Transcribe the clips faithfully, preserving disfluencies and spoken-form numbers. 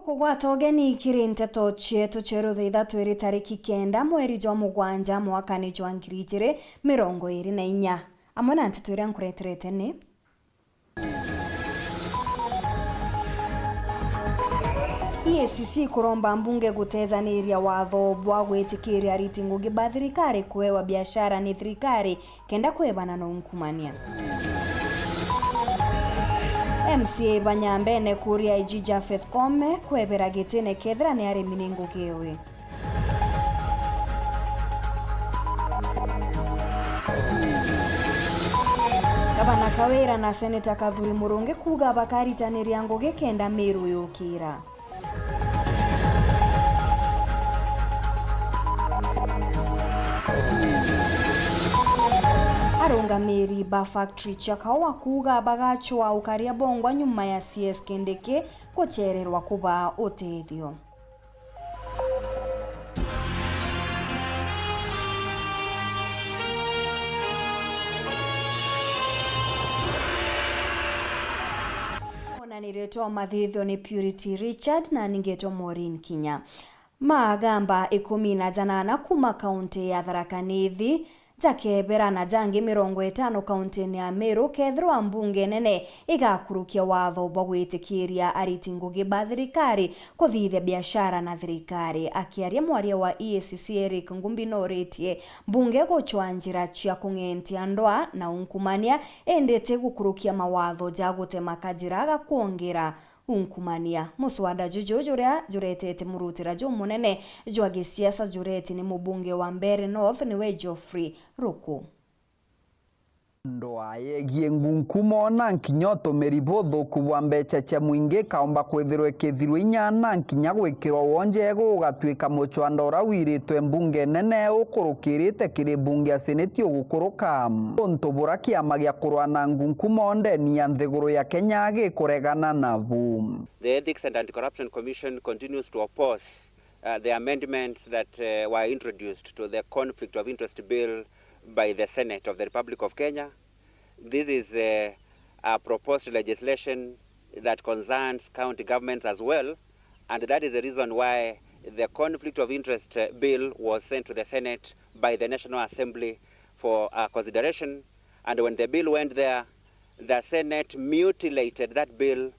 Kugwata ugeni kiri nteto cietu cieru thaa ithatu iri tariki kenda mweri jwa mugwanja mwakani jwa ngiri ijiri mirongo iri na inya. Amwe na nteto iria nkureterete ni: E A C C kuromba mbunge gutejaniria watho bwa gwitikiria ariti ngugi ba thirikari kuewa biashara ni thirikari kenda kwebana na unkumania. M C A ba Nyambene kuria I G Japheth Koome kwebera gitine kethira ni arimi ni ngugi ewe. Gavana Kawira na Seneta Kathuri Murungi kuuga bakaritaniria ngugi kenda Miru yukira. Arungamiri ba factory cia kaua kuuga bagacwaa ukaria bongwa nyuma ya C S Kindiki gucererwa kubaa utethio. Mwonanirio twa mathithio ni Purity Richard na ningetwa Maureen Kinya. Maagamba ikumi na janana kuuma kaunti ya Tharaka Nithi, jakebera na jangi mirongo itano kauntiine ya Meru kethirwa mbunge nene igakurukia watho bwa gwitikiria ariti ngugi ba thirikari kuthithia biashara na thirikari. Akiaria, mwaria wa E A C C Eric Ngumbi nooritie mbunge gucwa njira cia kung'entia ndwaa na unkumania, indi ti gukurukia mawatho ja gutema kajira ga kwongera unkumania. Muswada juju juria juretete murutira jumunene jwa gisiasa jureti ni mubunge wa Mbeere North niwe Geoffrey Ruku. Ndwaa yegie ngunkumo na nkinya utumiri buthuku bwa mbeca cia mwingi ikaumba kwithirwa ikithirwa inya na nkinya gwikirwa wonje gugatuika mucwanda uria wiritwe mbunge nene ukurukirite kiri mbunge ya seneti ugukuruka. Untu bura kiama gia kurwa na ngunkumo ndeni ya nthiguru ya Kenya gikuregana nabu. The Ethics and Anti-Corruption Commission continues to oppose, uh, the amendments that, uh, were introduced to the Conflict of Interest Bill by the Senate of the Republic of Kenya. This is, uh, a proposed legislation that concerns county governments as well, and that is the reason why the Conflict of Interest, uh, Bill was sent to the Senate by the National Assembly for, uh, consideration. And when the bill went there, the Senate mutilated that bill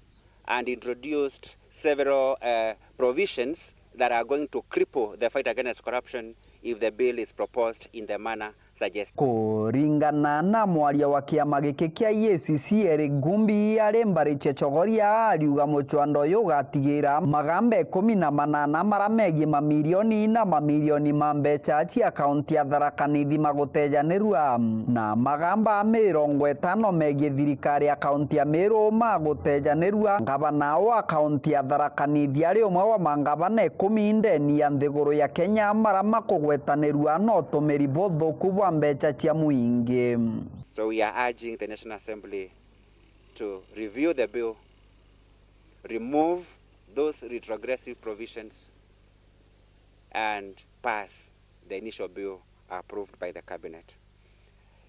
and introduced several, uh, provisions that are going to cripple the fight against corruption if the bill is proposed in the manner suggested. Kuringana na mwaria wa kiama giki kia E A C C Eric Ngumbi, ari mbari cia Chogoria, ariuga mucwanda uyu ugatigira magamba ikumi na manana maria megie mamirioni na mamirioni ma mbeca cia kaunti ya Tharaka Nithi magutejanirua, na magamba mirongo itano megie thirikari ya kaunti ya Meru magutejanirua. Ngavana wa kaunti ya Tharaka Nithi ari umwe wa mangavana ikumi ndeni ya nthiguru ya Kenya maria makugwetanirua na utumiri buthuku bwa mbeca cia mwingi. So we are urging the National Assembly to review the bill, remove those retrogressive provisions, and pass the initial bill approved by the cabinet.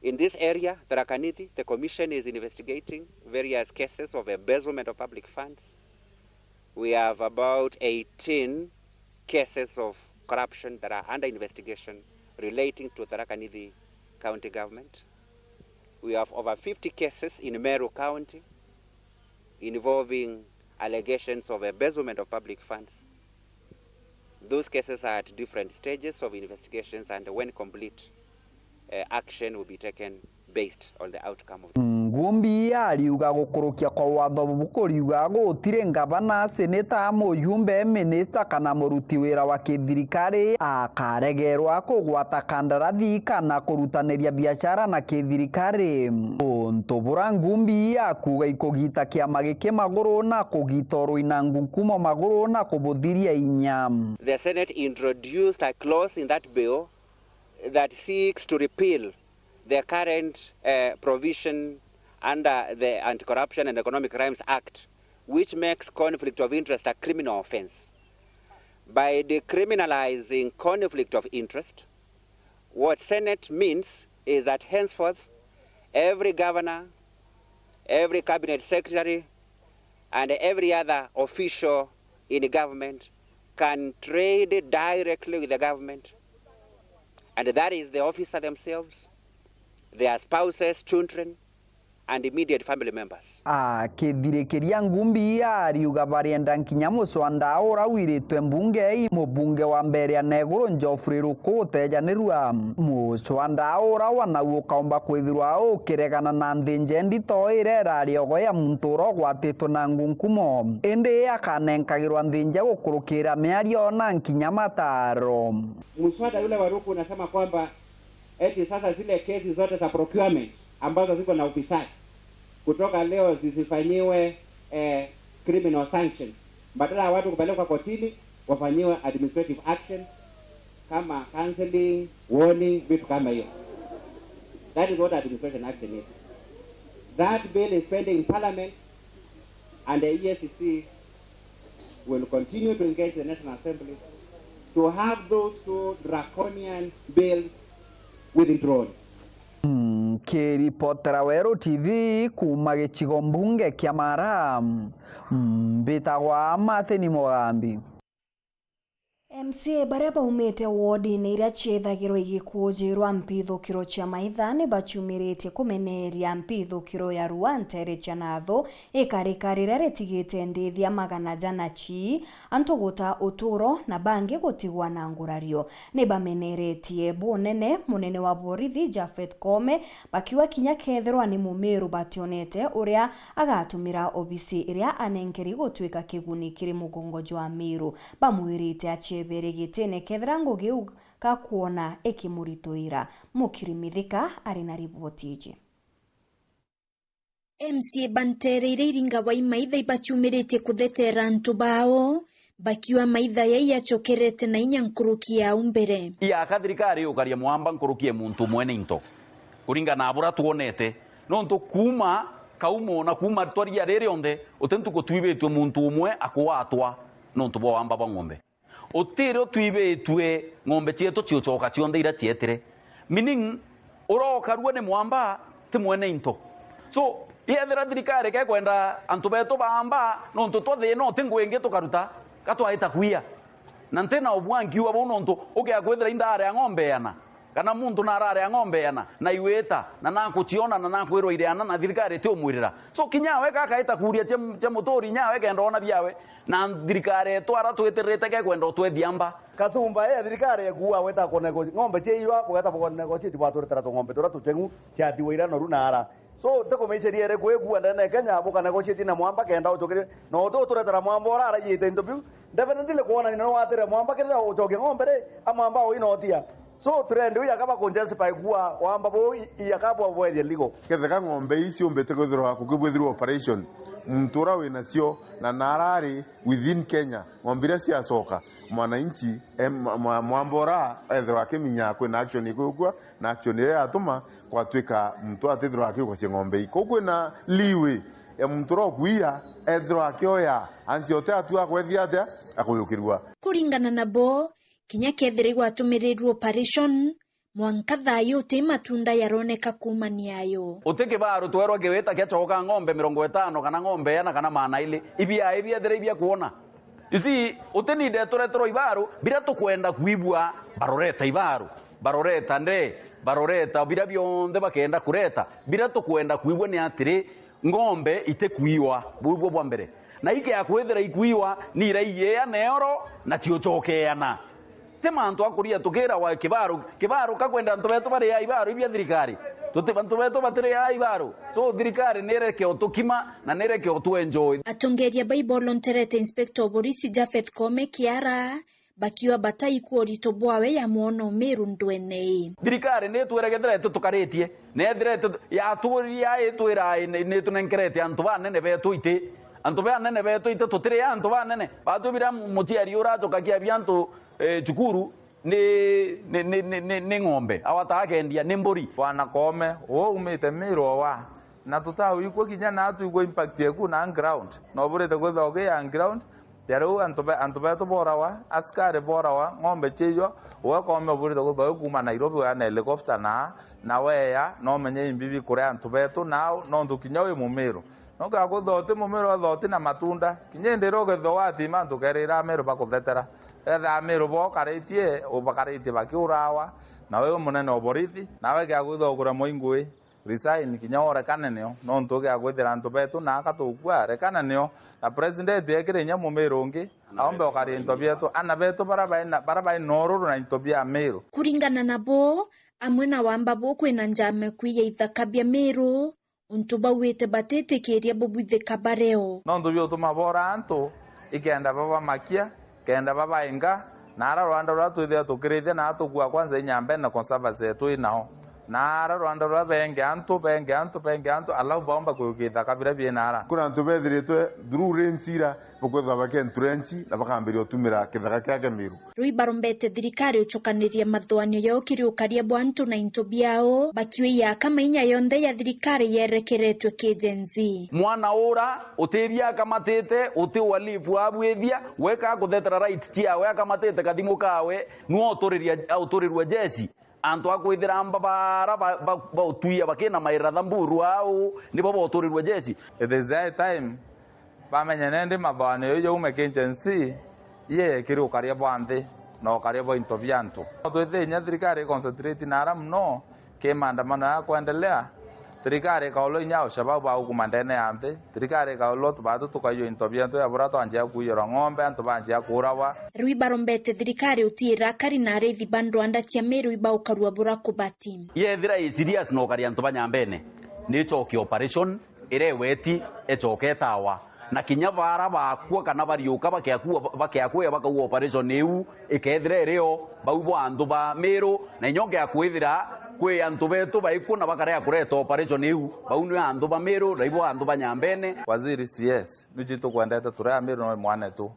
In this area, Tharaka Nithi, the commission is investigating various cases of embezzlement of public funds. We have about eighteen cases of corruption that are under investigation relating to Tharaka Nithi County Government. We have over fifty cases in Meru County involving allegations of embezzlement of public funds. Those cases are at different stages of investigations, and when complete, uh, action will be taken based on the outcome of. Ngumbi ariuga gukurukia kwa watho bubu kuriuga gutiri ngavana, seneta, mujumbe, minista kana muruti wira wa kithirikari akaregerwa kugwata kandarathi kana kurutaniria biacara na kithirikari. Untu bura Ngumbi akuuga ikugita kiama giki maguru na kugita urui na ngunkumo maguru na kubuthiria inya. The Senate introduced a clause in that bill that seeks to repeal the current, uh, provision under the Anti-Corruption and Economic Crimes Act, which makes conflict of interest a criminal offence. By decriminalising conflict of interest, what Senate means is that henceforth every governor, every cabinet secretary, and every other official in government can trade directly with the government, and that is the officer themselves, their spouses, children, and immediate family members. Akithirikiria Ngumbi ariuga barienda nkinya mucwanda ura wiritwe mbunge, mubunge wa Mberia na Iguru Geoffrey Ruku utejanirua. Mucwanda ura wa nau ukaumba kwithirwa ukiregana na nthinje ndito iria irari ogo ya muntu uria ugwatitwe na ngunkumo, indi akanenkagirwa nthinje gukurukira miario na nkinya mataro. Mswada yule wa Ruku unasema kwamba eti sasa zile kesi zote za procurement ambazo ziko na ufisadi kutoka leo zisifanyiwe eh, criminal sanctions, badala ya watu kupelekwa kotini wafanyiwe administrative action kama counseling, warning, vitu kama hiyo. That is what administration action is. That bill is pending in parliament and the E A C C will continue to engage the National Assembly to have those two draconian bills withdrawn. Nkiripotera Weru T V kuuma gicigo mbunge kia Mara, mbitagwa Martin Mugambi. M C A baria baumite wodine iria ciithagirwa igikuujirwa mpithukiro cia maitha ni baciumiritie kumeneria mpithukiro ya rua nteere cia nathu ikarika riria ritigite ndithia magana jana ci antu guta uturo na bangi gutigwa na ngurario. Ni bameneretie bunene munene wa borithi Japhet Koome, bakiuga kinya kethirwa ni Mumiru bationete uria agatumira obisi iria anenkeri gutuika kiguni kiri mugongo jwa Miru. Bamwirite aciebere gitine kethira ngugi iu gakwona ikimurituira. Mukiri Mithika ari na riboti iji. M C A bantereire Iringa wa Imaitha ibaciumiritie kuthetera antu bao, bakiuga maitha yai yacokerete na inya nkuruki ya au mbere. Iaka thirikari yukaria mwamba nkuruki ya muntu umwe ni into, kuringana na buria twonete, nontu kuuma kaumo na kuuma twaria riri rionthe, uti ntuku twibitwe muntu umwe akugwatwa nontu bwa wamba bwa ng'ombe. Utirio twibitue ng'ombe cietu ciucoka cionthe iria cietire. Meaning, urokarua ni mwamba, ti mwene into. So, yethira thirikari kekwenda antu betu baamba, nontu twa thina uti ngugi ingi tukaruta, gatwaita kwia. Na ntina ubwa nkiuga buu nontu ukea kwithira indaria ng'ombe iana, kana muntu nararia ng'ombe iana, na iwita, na nakuciona, na nakwirwa iri ana, na thirikari itiumwirira. So, kinya we gakaita kuria cia, cia muturi, inya we kenda ona biawe, na thirikari itwara twitirite kekwenda utwethia mba. Kasumba ya thirikari ekuua weta kone ku-, ng'ombe ciaiywa, bugeta bukonegotiate bwaturetera tung'ombe turia tucheng'u, ciatiwa iria noru na ara. So, tikumiceria iri kwikua ndene Kenya, bukanegotiate na mwamba kenda ucokerie, na uti uturetera mwamba uria araiyite into biu. Definitely kwona ni watire mwamba kethira ucokie ng'ombe ri, amwamba uinotia. So, trend iu yakaba kunjustify kuua wamba buu i-, i-, yakaba bwethie legal. Ketheka ng'ombe ii ciumbite kwithirwa kukibwithirwa operation, muntu uria winacio na narari within Kenya, ng'ombe iria ciacoka, mwananchi, em, mwa-, mwa-, mwamba uria ethirwa akiminyaa kwina action ikugua, na action iria yatuma kwatwika muntu atithirwa akiugacia ng'ombe ii. Kou kwina leeway ya muntu uria ukuia ethirwa akioya, ansi ote atua akwethia atia, akuyukirua. Kuringana nabo, kinya kethira igwatumirirwe operation, mwanka thayu uti matunda yaroneka kuumania ayo. Uti kibaru twerwa kiwita kiacoka ng'ombe mirongo itano kana ng'ombe iana kana maana ili. Ibia, ibiethira ibia kuona. You see, uti ninde tureterwa ibaru, biria tukwenda kuibua, baroreta ibaru. Baroreta nde, baroreta biria bionthe bakenda kureta. Biria tukwenda kuibua ni atiri, ng'ombe itikuiwa, buu bwo bwa mbere. Na ikea kwithira ikuiwa, ni iraiyeana eoro na ciucokeana. Ti mantu a kuria tukirawa kibaru, kibaru ka kwenda antu betu baria ibaru ibia thirikari. Tuti, antu betu batiriaa ibaru. So thirikari nireke utukima na nireke utuenjoy. Atongeria ba ibolonterete Inspector of Police Japheth Koome Kiara, bakiuga batai kwa urito bwawe ya mwono Miru ndwene ii. Thirikari ni itweregetherete tukaritie, ni ethirete yaturirie itwira ni, ni itunenkerete antu banene betu iti. Antu banene betu iti, tutiri antu banene. Batu bira mu-, muciari uracokagia bia antu, eh, cukuru ni, ni, ni, ni, ni, ni ng'ombe, awata akendia ni mburi. Bwana Koome, uu umite Miru owa, na tutawigua kinya na twigua impact eku na ground. No burite kwithirwa ugi ya ground, ya riu antu be-, antu betu borawa, askari borawa, ng'ombe ciiywa, uwe Koome uburite kwithirwa wi kuuma Nairobi weya na helicopter na, na weya, no menye imbi bikuria antu betu nau, nontu kinya wi Mumiru. Nukakwithwa uti mumiro, ethwa uti na matunda. Kinya indi iria ukethwa watima antu ukerira Amiru bakuthetera. Ethwa Amiru bokaritie, ubakaritie bakiurawa, na wi munene o borithi, nawe kiakwithwa ukura mwi ngui, resign, kinya urekane nio, nontu ugiakwithira antu betu na aka tukua, rekana nio. Na president ekire inya Mumiru ungi, aumbe ukaria into bietu, ana betu bara baina, bara baina ururu na into bia Amiru. Kuringana nabo, amwe na wamba buu kwina njama kwiya ithaka bia Miru, untu bauite batitikiria bubwithika bareo. Nontu biutuma bora antu, ikenda babamakia, kenda babainga, na ara rwanda ruria twithia tukirithia na tukua kwanza inya mbene conservancy yetu inao. Na ara rwanda ruria benge antu, benge antu, benge antu, alafu baomba kuyukia ithaka biria biina ara. Kuna antu bethiritwe through rent ira, bakwithwa bakenturenchi na bakambiria utumira kithaka kiake Miru. Riu ibarombete thirikari ucukaniria mathuanio yao kiri ukaria bwa antu na into biao, bakiuia kama inya yonthe ya thirikari yerekeretwe ki Gen Z. Mwana ura utiria akamatite, uti uhalifu abwithia, weka akuthetera right ciawe akamatite kathimu kawe, nwe uturiria, uturirua jeshi. Antu akwithira amba bara ba, ba, bautwia bakina maira thamburu au, nibo boturirua jeshi. It is high time bamenye nendi mathuanio jau jaume ki Gen Z, iye kiri ukaria bwa nthi na ukaria bwa into bia antu. No twithie inya thirikari iconcentrate na ara muno ki maandamano ya kwendelea, thirikari ikaulwa inya ushababu ba ukuma ndene ya nthi, thirikari ikaulwa tubatu tukaiywa into bietu ya bura twanjia kuiyirwa ng'ombe, antu banjia kuurawa. Riu ibarombete thirikari utiira akari na arithi ba ndwanda cia Miru ibaukarua bura kubati. Yethira i serious na ukaria antu ba Nyambene, ni icoke operation, iria iweti icoke itawa. Na kinya bara bakua kana bariuka bakiakua, bakiakuya bakauga operation iu ikethira irio, bau bo antu ba Miru, na inya ukiakwithira kwi antu betu baikuna bakarega kureta operation iu, bau ni antu ba Miru, na ibo antu ba Nyambene. Waziri C S, nuji tukwendete turia Miru no mwanetu.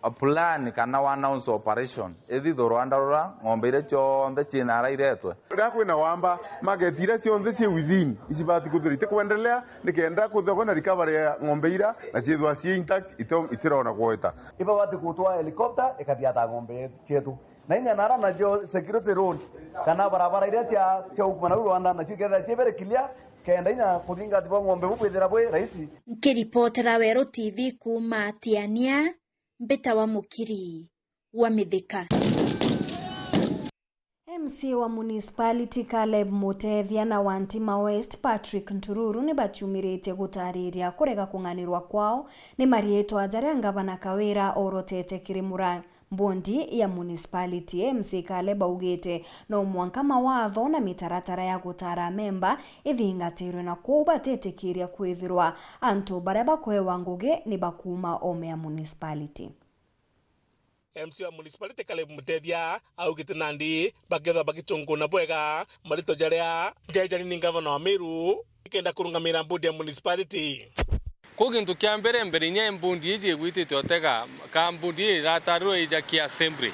A plan kana wa announce operation, ithithwe rwanda rura, ng'ombe iria cionthe ciina ara iretwe. Riria kwina wamba, market iria cionthe cii within, icibati kwithirwa itikwendelea, nikenda kwithirwa kwina recovery ya ng'ombe ira, na ciithwa cii intact, iti-, itirona kwoita. Ibabati gutwaa helicopter, ikathiata ng'ombe cietu. Na inya nara nacio security road, kana barabara iria cia, cia ukuma nau rwanda, nacio ikethira cii very clear, kenda inya kuthingatithwa ng'ombe bu bwithira bwi rahisi. Nkiripotera Weru T V kuuma Tiania, Mbita wa Mukiri wa Mithika. M C A wa municipality Caleb Mutethia na wa Ntima West Patrick Ntururu ni baciumiritie gutariria kurega kung'anirwa kwao ni mariitwa jaria ngavana Kawira orotete kiri mura-, mbondi ya municipality. M C A Caleb augite no mwanka mawatho na mitaratara ya gutara memba ithingatirwe, na kwou batetikiria kwithirwa antu baria bakwewa ngugi ni bakuuma ome ya municipality. M C A wa municipality Caleb Mutethia augite nandi bakethwa bagitunguna bwega marito jaria jaijani ni ngavana wa Miru ikenda kurungamira mbondi ya municipality. Kwou gintu kia mbere, mbere inya mbondi iji igwitite utega, ka mbondi ii iratarirwe ija ki assembly.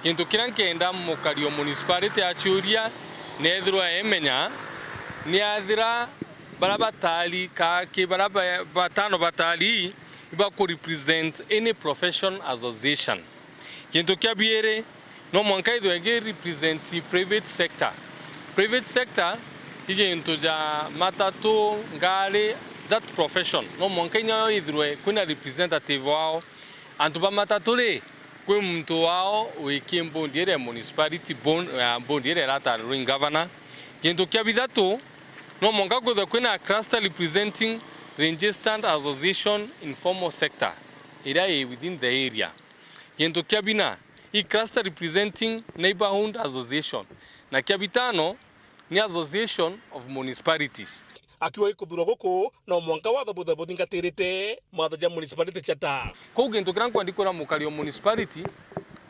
Gintu kiria nkenda mukari o municipality aciuria, neethirwa emenya, niathira baria batari, ka ki baria ba-, batano batari, ibaku represent any profession association. Gintu kia biiri, no mwanka ithwe igi represent private sector. Private sector i gintu ja matatu, ngari, that profession. No mwanka inya yo ithirwe kwina representative wao. Antu ba matatu ri, kwi muntu wao wi ki mbondi iria ya municipality, bon-, ya mbondi iria iratarirwe i ngavana. Gintu kia bithatu, no mwanka kwithwe kwina cluster representing registered association informal sector iria i within the area. Gintu kia bina, i cluster representing neighborhood association. Na kia bitano, ni Association of Municipalities. Akiuga gikuthurwa guku, no mwanka watho bwithwe buthingatirite mawatho ja Municipality Charter. Kwou gintu kiria nkwendi kwira mukari o municipality,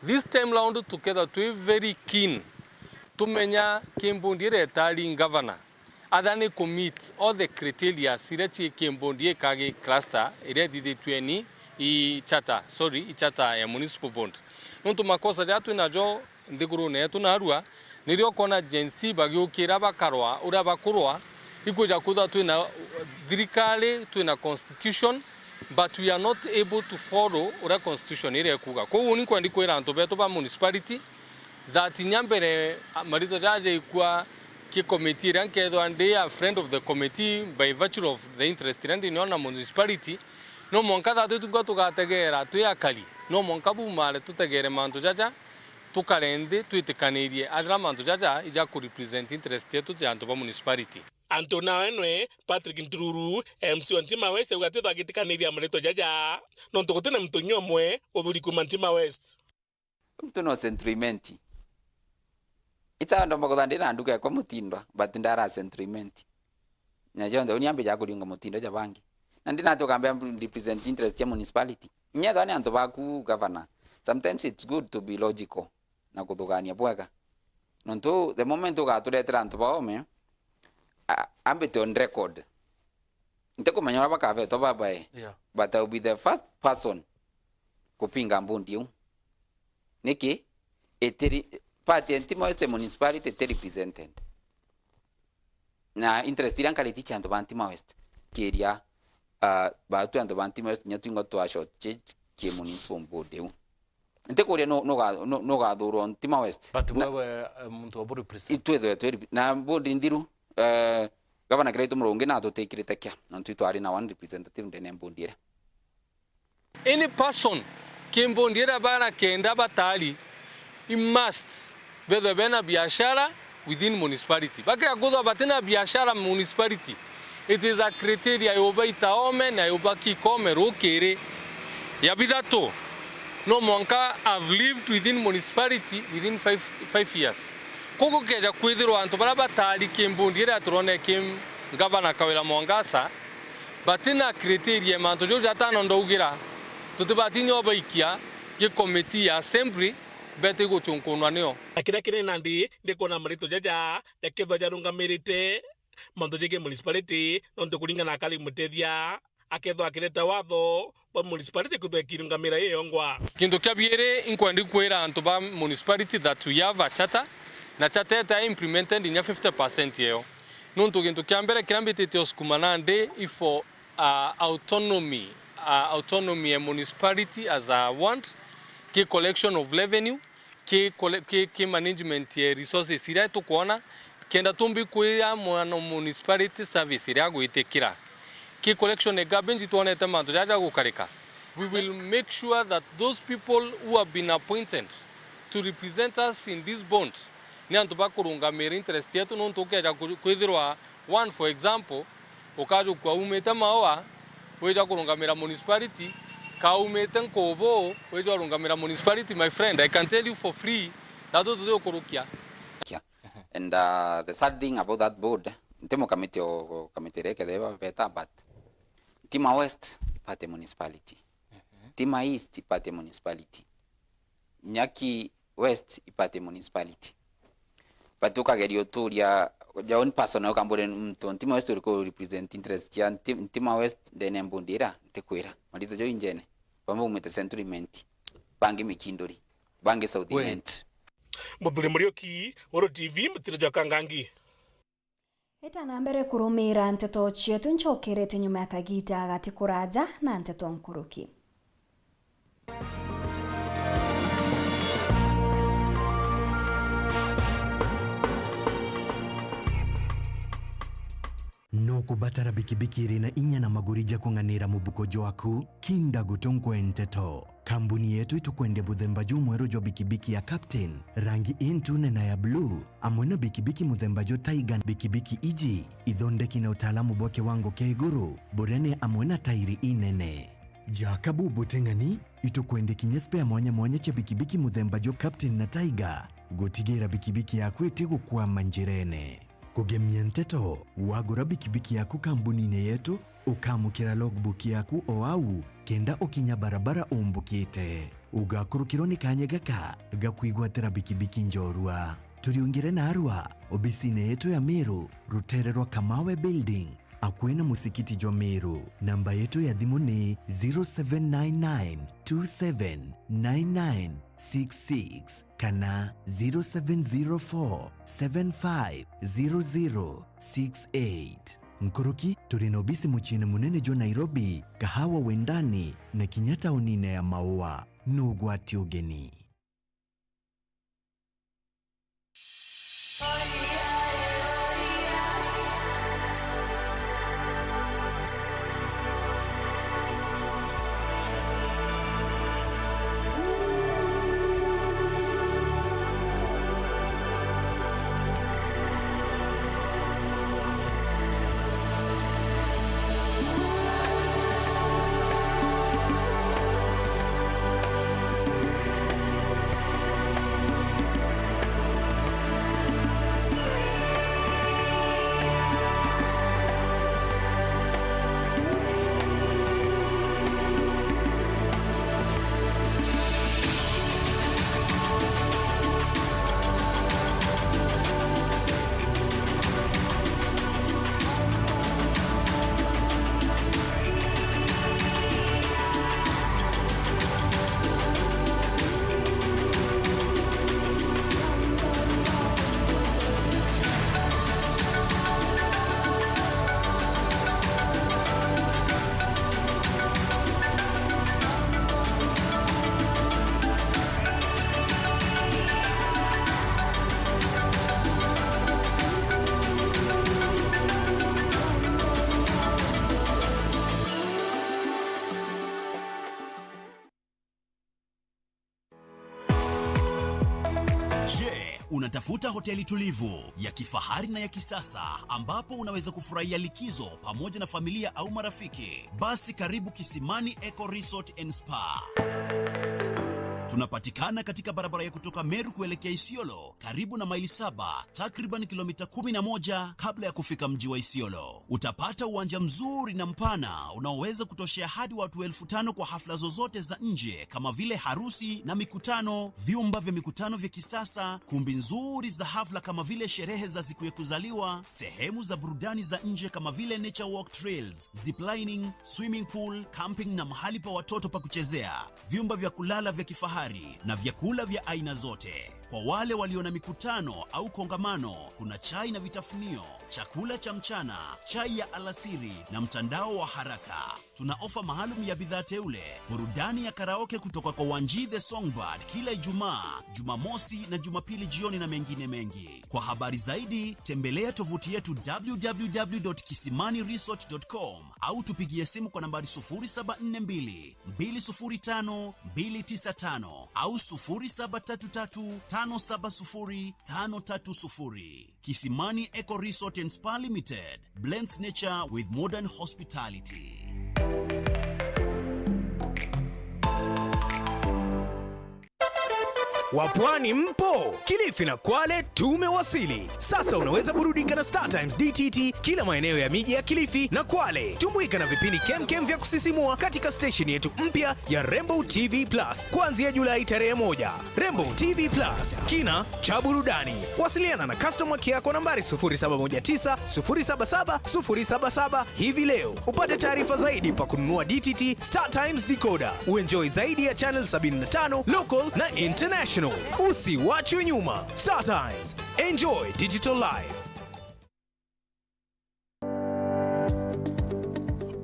this time round tukethwa twi very keen, tumenya ki mbondi iria itari ngavana, atha ni ku meet all the criteria iria cii ki mbondi ikagi cluster iria ithithitue ni i charter, sorry, i charter ya municipal bond. Nontu makosa jaria twinajo nthigurune yetu narua, nirio ukona Gen Z bagiukira bakarwa uria bakurwa, ikwija kwithwa twina thirikari, twina constitution, but we are not able to follow uria constitution iria ikuuga. Kwou ni nkwendi kwira antu betu ba municipality that inya mbere, a, maritwa jaja jaikua, Ki committee iria nkethwa ndi a friend of the committee by virtue of the interest iria ndinio na municipality, no mwanka that twinga tugategeera twi akari, no mwanka bumare tutegeere mantu jaja, tukare nthi twitikanirie athira mantu jaja ija ku represent interest yetu ja antu ba municipality. Antu nawe nwe Patrick Ntururu, M C wa Ntima West, auga atithwa agitikaniria maritwa jaja, nontu gutina muntu nyomwe uthuri kuuma Ntima West. Muntu no Central Imenti. Ita ndomba kuthandira na nduka ekwa Mutindwa, but ndara Central Imenti. Na jonthe uni ambe ja kuriunga Mutindo ja bangi. Na ndina tukambia represent interest ya municipality. Nyethwa ni antu baku governor. Sometimes it's good to be logical na kuthugania bwega. Nontu the moment ugaturetera antu baome, a-, ambite on record. Ntikumenya uria bakavetwa babae, yeah, but I will be the first person kupinga mbundi iu. Niki? Itiri, party ya Ntima West Municipality iti represented. Na interest iria nkari ti cia antu ba Ntima West. Kiria, ah, batu antu ba Ntima West, nya twingo twa short change ki municipal board iu. Ntikuria nu-, nuga-, nu-, nugathurwa Ntima West. But na wewe, eh, muntu wa represent. Itwithwe twi, na board nthiru, eh, Gavana Kiraitu Murungi na atutikirite kia, nontu itwari na one representative ndene ya board iria. Any person ki board iria bara kenda batari, he must bethwe bena biashara within municipality. Bakea kuthwa batina biashara municipality, it is a criteria yuba itaome na yuba kikome rukiri. Ya bithatu, no mwanka have lived within municipality within five, five years. Koguo keja kwithirwa antu baria batari ki board iria turone ki Gavana Kawira Mwangaza, batina criteria mantu jau jatano ndaugira, tutibati nyo baikia gi committee ya assembly, bete iguchunkunwa nio. Na kiria kinene nandi, ndikwona maritwa jaja jakethwa jarungamirite mantu jegii municipality, nontu kuringana na Kali Mutethia, akethwa akireta watho bwa municipality kwithwa ikirungamira iyo yongwa. Kintu kia biiri, inkwendi kwira antu ba municipality that we have a charter, na charter ita implemented inya fifty percent yeyo. Nontu gintu kia mbere kiria mbitite usukuma nandi i for, uh, autonomy, uh, autonomy ya municipality as I want, ki collection of revenue, ki kole-, ki, ki management ya resources iria tukwona, kenda tumbi kwia mwana municipality service iria agwitikira. Ki collection ya garbage twonete mantu jaja gukarika. We will make sure that those people who have been appointed to represent us in this board ni antu bakurungamira interest yetu, nontu ukeja ku-, kwithirwa One, for example, ukajukua umite Maua, wija kurungamira municipality, ka umite Nkubu, wija urungamira municipality, my friend, I can tell you for free, that tuti ukurukia. Kia. And, uh, the sad thing about that board, nti mukamiti o, o kamiti iria ikethira beta, but Ntima West ipate municipality. Ntima East ipate municipality. Nyaki West ipate municipality. But ukageria uturia your own person, ukambure muntu Ntima West uriku represent interest ya Nti-, Ntima West ndene ya mbundi ira, ntikwira. Marito jau injene. Bamwe baumite Central Imenti, bangi Mikinduri, bangi South Imenti. Muthuri Muriuki, Uru T V, Mutiro jwa Kangangi. Eta na mbere kurumira nteto cietu, ncokerete nyuma ya kagiita gati kuraja na nteto nkuruki. Nukubatara bikibiki iri na inya na maguri ja kung'anira mubuko jwaku? Kinda gutunkwe nteto. Kambuni yetu itukwendia muthemba jumweru jwa bikibiki ya Captain, rangi intune na ya blue, amwe na bikibiki muthemba jwa Tiger. Bikibiki iji ithondeki na utaalamu bwa kiwango kia iguru, burene amwe na tairi inene. Ja kabubu teng'ani, itukwendia kinya spare mwanya mwanya cia bikibiki muthemba jwa Captain na Tiger, gutigira bikibiki yaku itigukwama njirene. Kugemia nteto, wagura bikibiki yaku kambunine yetu, ukamukira logbook yaku o au, kenda ukinya barabara umbukite. Ugakurukirwa ni kanya gaka ga kwigwatira bikibiki njorua. Turiungire naarua obisine yetu ya Meru, rutere rwa Kamawe Building, akui na musikiti jwa Meru. Namba yetu ya thimu ni zero seven nine nine two seven nine nine six six kana zero seven zero four seven five zero zero six eight. Nkuruki, turi na obisi muciine munene jwa Nairobi, Kahawa Wendani, na kinya taunine ya Maua. Nugwati ugeni. Unatafuta hoteli tulivu, ya kifahari na ya kisasa, ambapo unaweza kufurahia likizo pamoja na familia au marafiki? Basi karibu Kisimani Eco Resort and Spa. Tunapatikana katika barabara ya kutoka Meru kuelekea Isiolo, karibu na Maili Saba, takriban kilomita kumi na moja kabla ya kufika mji wa Isiolo. Utapata uwanja mzuri na mpana unaoweza kutoshea hadi watu elfu tano kwa hafla zozote za nje kama vile harusi na mikutano, vyumba vya mikutano vya kisasa, kumbi nzuri za hafla kama vile sherehe za siku ya kuzaliwa, sehemu za burudani za nje kama vile nature walk trails, ziplining, swimming pool, camping na mahali pa watoto pa kuchezea, vyumba vya kulala vya kifahari na vyakula vya aina zote. Kwa wale walio na mikutano au kongamano, kuna chai na vitafunio, chakula cha mchana, chai ya alasiri na mtandao wa haraka. Tuna ofa maalum ya bidhaa teule, burudani ya karaoke kutoka kwa Wanji the Songbird kila Ijumaa, Jumamosi na Jumapili jioni na mengine mengi. Kwa habari zaidi, tembelea tovuti yetu w w w dot kisimani resort dot com au tupigie simu kwa nambari sufuri saba nne mbili, mbili sufuri tano, mbili tisa tano au sufuri saba tatu tatu, tano saba sufuri, tano tatu sufuri. Kisimani Eco Resort and Spa Limited blends nature with modern hospitality. Wapwani mpo? Kilifi na Kwale tumewasili. Sasa unaweza burudika na Star Times D T T kila maeneo ya miji ya Kilifi na Kwale. Tumbuika na vipindi kemkem vya kusisimua katika station yetu mpya ya Rainbow T V Plus kuanzia Julai tarehe moja. Rainbow T V Plus, kina cha burudani. Wasiliana na customer care kwa nambari sufuri saba moja tisa, sufuri saba saba, sufuri saba saba hivi leo. Upate taarifa zaidi pa kununua D T T Star Times decoder. Uenjoy zaidi ya channel sabini na tano, local na international. Usiwachwe nyuma. Star Times. Enjoy digital life.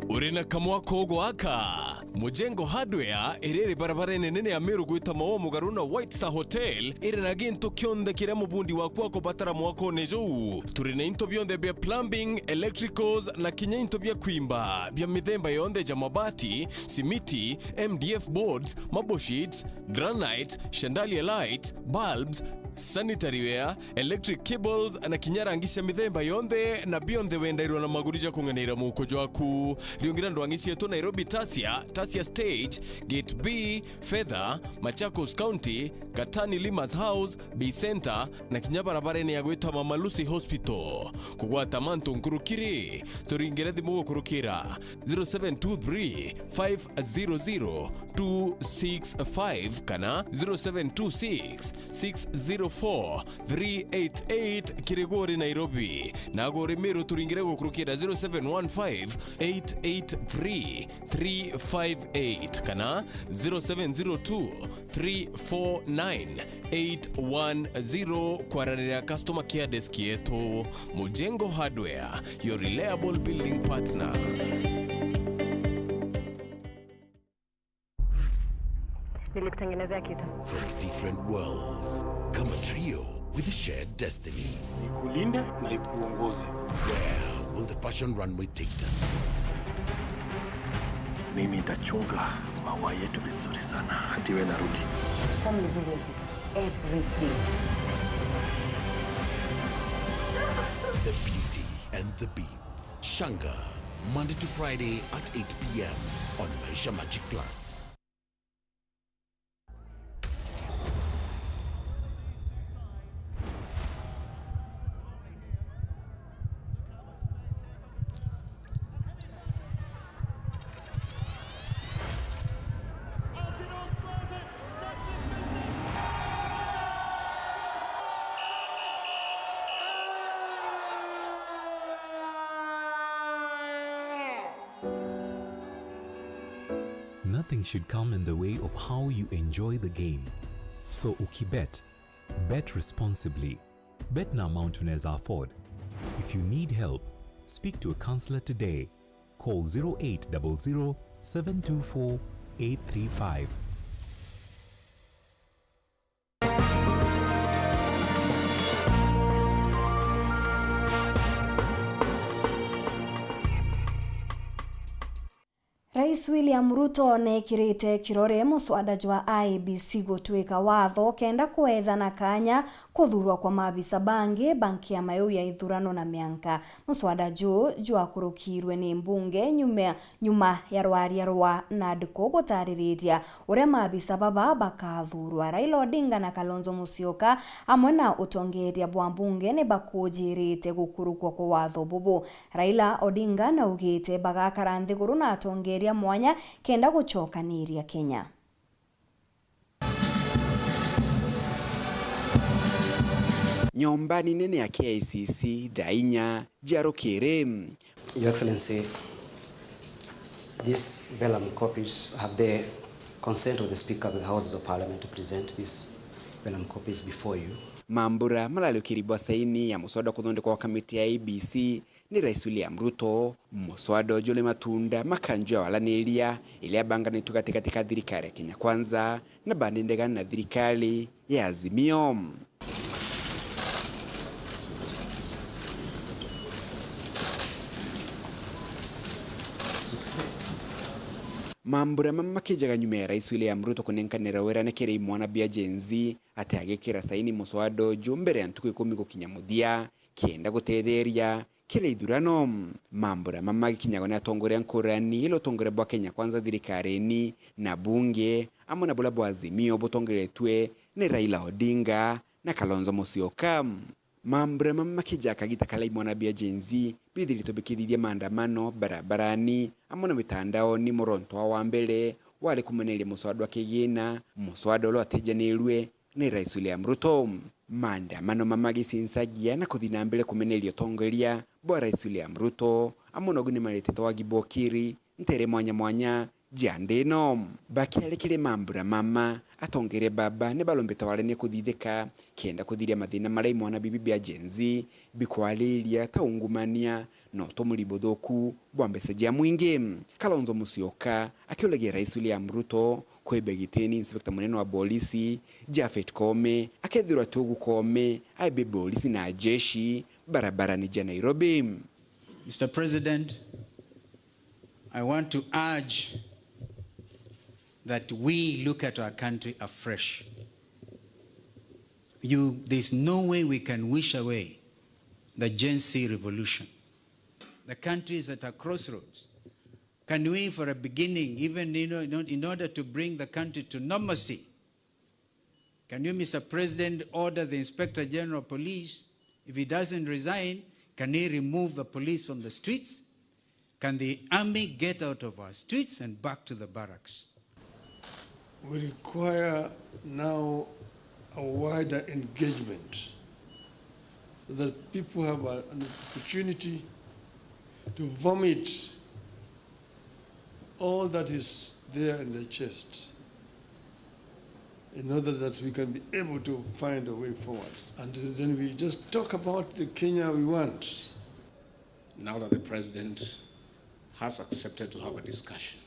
Uri na kamwako gwaka? Mujengo Hardware iri iri barabara nene ya Meru gwita Maua mugaru na White Star Hotel, iri na gintu kionthe kiria mubundi waku akubatara mwakone juu. Turi na into bionthe bia plumbing, electricals na kinya into bia kwimba bia mithemba yonthe ja mabati, simiti, M D F boards, marble sheets, granite, chandelier light, bulbs, sanitary ware, electric cables na kinya rangi cia mithemba yonthe, na bionthe wendairwa na maguri ja kung'eneira muuko jwaku. Riungira ndwang'i cietu Nairobi Tasia, Tasia Stage, Gate B, Fedha, Machakos County, Katani Limas House, Bay Center, na kinya barabarene ya gwita Mama Lucy Hospital. Kugwata mantu nkuruki ri, turingire thimu gukurukira zero seven two three, five zero zero, two six five kana zero seven two six, six zero four, three eight eight kiri gwe uri Nairobi. Na gwe uri Meru turingire gukurukira zero seven one five, eight eight three, three five eight kana zero seven zero two, three four nine, eight one zero kwaranira customer care desk yetu. Mujengo Hardware, your reliable building partner. Nilikutengenezea kitu. From different worlds, come a trio with a shared destiny. Ikulinde na ikuongoze. Where will the fashion runway take them? Mimi nitachunga maua yetu vizuri sana, hata iwe narudi. Family business is everything. The Beauty and the Beast. Shanga, Monday to Friday at eight p.m. on Maisha Magic Plus. Nothing should come in the way of how you enjoy the game. So ukibet, bet responsibly. Bet na amount unaweza afford. If you need help, speak to a counselor today. Call zero eight double zero, seven two four, eight three five. Rais William Ruto neekirite kirore muswada jwa I E B C gutwika watho kenda kweejana kaanya kuthurwa kwa maabisa bangi ba nkiama iu ya ithurano na mianka. Muswada juu jwakurukirwe ni mbunge nyuma, nyuma ya rwaria rwa NADCO gutaririria uria maabisa baba bakathuurwa. Raila Odinga na Kalonzo Musyoka amwe na utongeeria bwa mbunge ni bakujirite gukurukwa kwa watho bubu. Raila Odinga naugite bagakara nthiguru na atongeeria mwanya kenda gucokaniria Kenya. Nyomba ni nene ya K I C C thaa inya cia rukiri. Your Excellency, these vellum copies have the consent of the Speaker of the Houses of Parliament to present these vellum copies before you. Mambura marariukiri bwa saini ya muswada kuthondekwa kwa kamiti ya I E B C ni Rais William Ruto. Muswada uju ni matunda ma kanju ya walaniria iria yabanganitue gatigati ka thirikari ya Kenya Kwanza na bandi ndegani na thirikari ya Azimio. Mambura mama makijaga nyuma ya Rais William Ruto kunenkanira wirane kiri imwana bia Gen Z ati agikira saini muswada uju mbere ya ntuku ikumi gukinya muthia kenda gutetheria kiri ithurano. Mambura mama magikinyagwa ni atongoria nkurani, ila utongoria bwa Kenya Kwanza thirikarini na bunge, amwe na buria bwa Azimio butongeretue ni Raila Odinga na Kalonzo Musyoka. Mambura mama makija kagita karia imwana bia Gen Z bithiritwe bikithithia maandamano barabarani amwe na mitandaoni. Muronto wa mbere wari kumeneria muswada wa kigina, muswada uria watejanirue ni Rais William Ruto. Maandamano mama magicincagia na kuthi na mbere kumeneria utongoria bwa Rais William Ruto, amwe na ugu ni maretete wagi bwa ukiri ntere mwanya mwanya cia nthi ino. Bakiaria kiri mambura mama, atongeria baba ni barombete warania kuthithika kenda kuthiria mathina maria imwana bibi bia Gen Z bikwariria ta ungumania na utumiri buthuku bwa mbeca cia mwingi. Kalonzo Musyoka akiuragia Rais William Ruto kwibia gitini Inspector Munene wa Bolisi Japhet Koome, akethirwa ti ugu Koome aibe bolisi na jeshi barabarani ja Nairobi. Mister President, I want to urge that we look at our country afresh. You, there's no way we can wish away the Gen Z revolution. The country is at a crossroads. Can we, for a beginning, even, you know, in or-, in order to bring the country to normalcy, can you, Mister President, order the Inspector General of Police, if he doesn't resign, can he remove the police from the streets? Can the army get out of our streets and back to the barracks? We require now a wider engagement so that people have a, an opportunity to vomit all that is there in the chest in order that we can be able to find a way forward. And then we just talk about the Kenya we want. Now that the president has accepted to have a discussion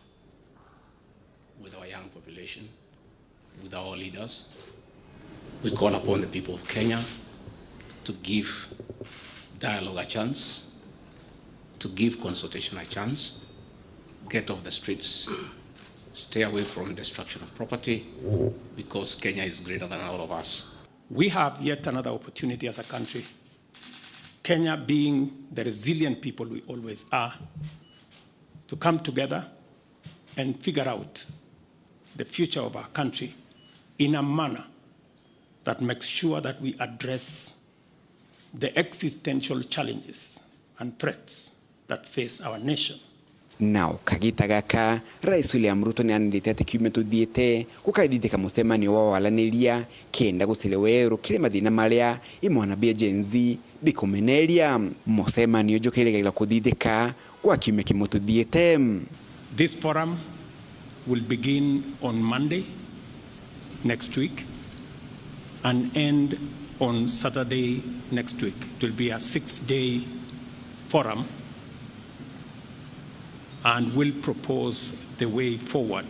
with our young population, with our leaders, we call upon the people of Kenya to give dialogue a chance, to give consultation a chance, get off the streets, stay away from destruction of property, because Kenya is greater than all of us. We have yet another opportunity as a country, Kenya being the resilient people we always are, to come together and figure out the future of our country in a manner that makes sure that we address the existential challenges and threats that face our nation. Nao kagita gaka, Rais William Ruto ni anirite ati kiumia tuthiite gukathithika mucemanio wa walaniria kenda gucire weru kiri mathina maria imwana bia Gen Z bikumeneria. Mucemanio uju ukirigagirwa kuthithika gwa kiumia kimwe tuthiite. This forum will begin on Monday next week and end on Saturday next week. It will be a six-day forum and will propose the way forward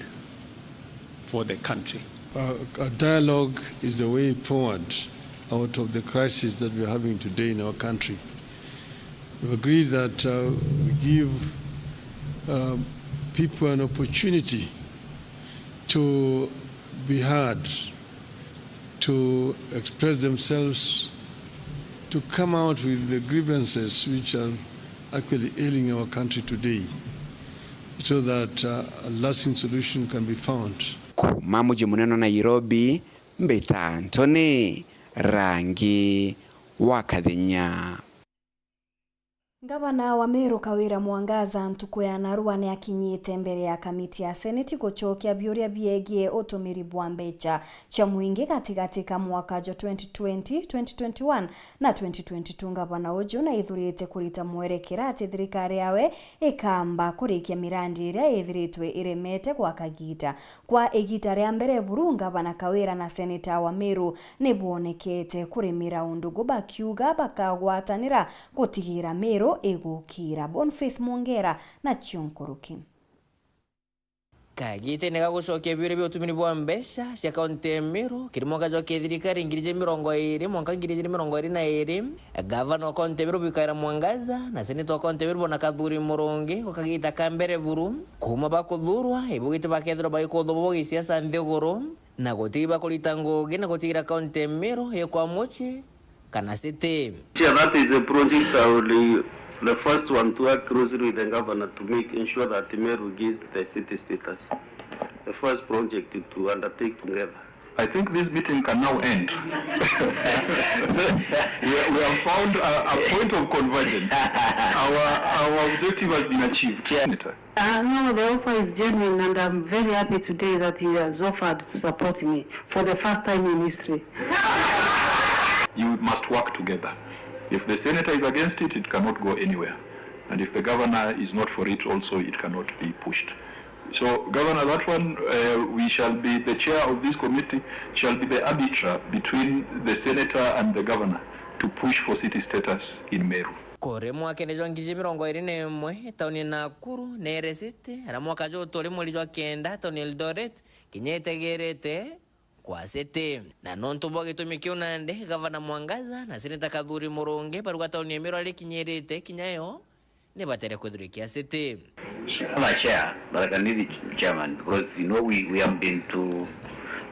for the country. A, a dialogue is the way forward out of the crisis that we are having today in our country. We've agreed that, uh, we give uh, people an opportunity to be heard, to express themselves, to come out with the grievances which are actually ailing our country today, so that, uh, a lasting solution can be found. Kuuma muji munene wa Nairobi, mbita Anthony Rangi wa Kathenya. Ngavana wa Meru Kawira Mwangaza ntuku ya narua ni akinyite mbere ya kamiti ya Seneti gucokia biuria biegie utumiri bwa mbeca cia mwingi gatigati ka mwaka jwa twenty twenty, twenty twenty-one na twenty twenty-two. Ngavana uju naithurite kurita mwerekera ati thirikari yawe ikamba kurikia mirandi iria ithiritwe iremete gwa kagiita. Kwa igiita ria mbere buru, ngavana Kawira na seneta wa Meru ni boonekete kurimira undugu bakiuga bakagwatanira gutigira Meru igukira. Boniface Mwongera nacio nkuruki. Kagiitene ga gucokia biuria bia utumiri bwa mbeca cia kaunti ya Meru kiri mwaka jwa kithirikari ngiri ijiri mirongo iiri mwanka ngiri ijiri mirongo iiri na iiri, gavana wa kaunti ya Meru Kawira Mwangaza na seneta wa kaunti ya Meru bwana Kathuri Murungi gwa kagiita ka mbere buru kuuma bakuthurwa, ibugite bakethirwa bagikuthubwa bwa gisiasa nthiguru, na guti bakurita ngugi na gutigira kaunti ya Meru ikwa mucii kana city. Yeah, that is a project I will, the first one to work closely with the governor to make ensure that Meru gets the city status. The first project to undertake together. I think this meeting can now end. So, we, we have found a, a point of convergence. Our, our objective has been achieved. Senator. Uh, no, the offer is genuine, and I'm very happy today that he has offered to support me for the first time in history. You must work together. If the senator is against it, it cannot go anywhere. And if the governor is not for it also, it cannot be pushed. So, Governor, that one, uh, we shall be, the chair of this committee shall be the arbiter between the senator and the governor to push for city status in Meru. Kuri mwakene jwa ngiri mirongo iiri na imwe, tauni ya Nakuru neeresete, ara mwaka juu turi mweri jwa kenda, tauni ya Eldoret kinya itegerete kwa city. Na nontu bwa gitumi kiu nandi, Gavana Mwangaza na Seneta Kathuri Murungi baruga tauni ya Meru ari kinyirite kinya yo ni batere kwithirwa ikia city. Our chair, Tharaka Nithi chairman, because, you know, we, we have been to,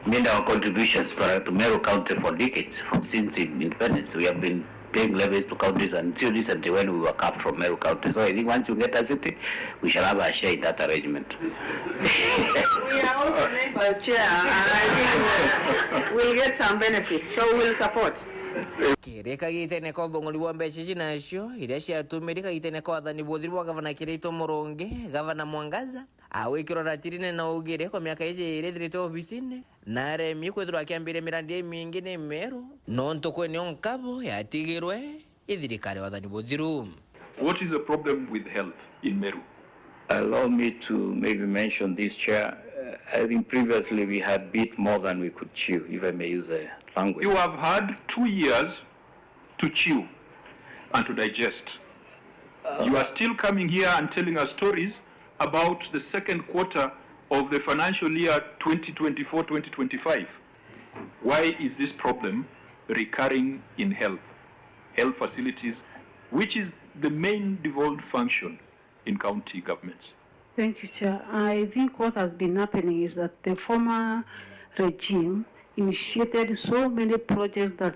made our contributions to, to Meru County for decades, from since in-, independence. We have been paying levies to counties until recently when we were capped from Meru County. So I think once you get a city, we shall have a share in that arrangement. We are also neighbors, Chair, and I think we'll, we'll get some benefits, so we'll support. Kiri kagitene ka uthung'uri bwa mbeca iji nacio iria ciatumiri kagitene ka wathani buthiru bwa Gavana Kiraitu Murungi, Gavana Mwangaza agwikirwa ratirine na ugire kwa miaka iji iiri ithirite obisine, na aremie kwithirwa akiambiria mirandi imingi ni Meru, nontu kwi nio nkabo yatigirwe i thirikari ya wathani buthiru. What is the problem with health in Meru? Allow me to maybe mention this, Chair. Uh, I think previously we had bit more than we could chew, if I may use the language. You have had two years to chew and to digest. You are still coming here and telling us stories about the second quarter of the financial year twenty twenty-four twenty twenty-five. Why is this problem recurring in health, health facilities, which is the main devolved function in county governments? Thank you, Chair. I think what has been happening is that the former regime initiated so many projects that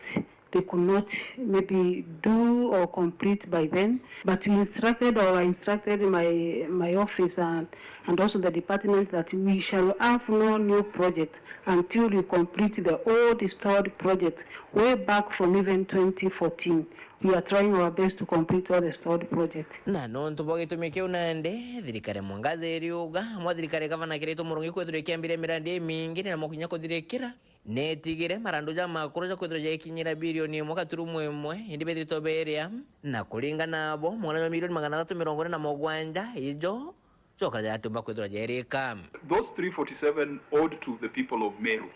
they could not maybe do or complete by then. But we instructed, or I instructed my, my office and, and also the department that we shall have no new project until we complete the old installed project way back from even twenty fourteen. We are trying our best to complete all the stalled projects. Na nontu bwa gitumi kiu nandi, thirikari ya Mwangaza iriuga, amwe thirikari ya Gavana Kiraitu Murungi kwithirwa ikiambiria mirandi imingi ni na mwakinya kuthirikira, netigire marandu ja makuru ja kwithirwa jaikinyira birioni imwe gaturumo imwe, indi bethiritwe beria, na kuringana nabo, mung'ana jwa milioni magana athatu mirongo ina na mugwanja ijo jokara jatiumba kwithirwa jerika. Those three forty-seven owed to the people of Meru,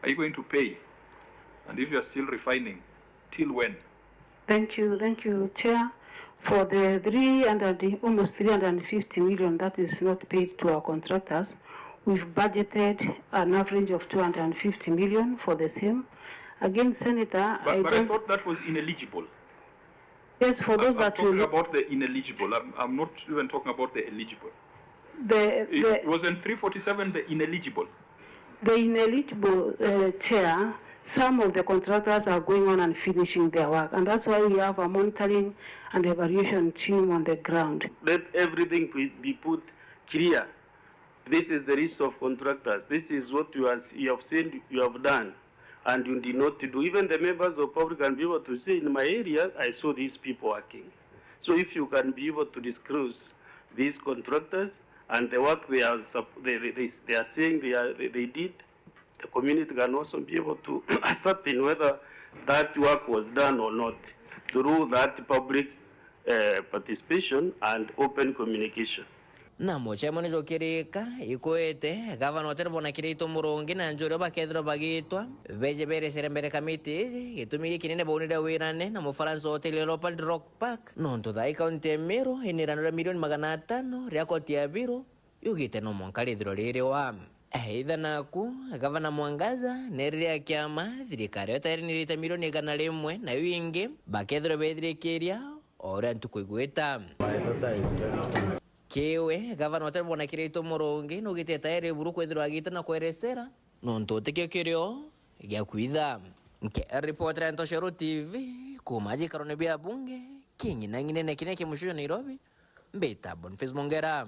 are you going to pay? And if you are still refining, till when? Thank you, thank you, Chair. For the three hundred, almost three hundred fifty million that is not paid to our contractors, we've budgeted an average of two hundred fifty million for the same. Again, Senator, but, I but I don't thought that was ineligible. Yes, for those I'm that talking will about the ineligible. I'm, I'm not even talking about the eligible. the, It the, wasn't three forty-seven the ineligible. the ineligible uh, chair, some of the contractors are going on and finishing their work, and that's why we have a monitoring and evaluation team on the ground. Let everything be, be put clear. This is the list of contractors. This is what you, has, you have said you have done and you did not do. Even the members of public can be able to say, in my area, I saw these people working. So if you can be able to disclose these contractors and the work they are, sup- they, they, they, they are saying they, are, they, they did, the community can also be able to ascertain whether that work was done or not through that public uh, participation and open communication. Na mucemani jukirika ikwete, gavana Otero Bona Kiraitu Murungi na Njuri bakethirwa bagitwa beje berecere mbere kamiti iji. Gitumi gikinene baunire wirane na Mufaransa Otile Leopard Rock Park, nontu thaa ii kaunti ya Meru ina irano ria milioni magana atano ria koti ya biru yugite no mwanka rithirwa ririwa. Aitha naku, gavana Mwangaza nerire a kiama thirikari yo tayari nirite milioni igana rimwe, nayo ingi bakethirwa bethirikiria o uria ntuku igwita. Kiwe, gavana Otero Bona Kiraitu Murungi nugite tayari buru kwithirwa agita na kwerecera nontu utikio kirio gia kwitha. Nkiripotera Ntoshero T V kuma jikarone bia bunge king'inang'inene kiria ki mucijo Nairobi, mbita Boniface Mongera.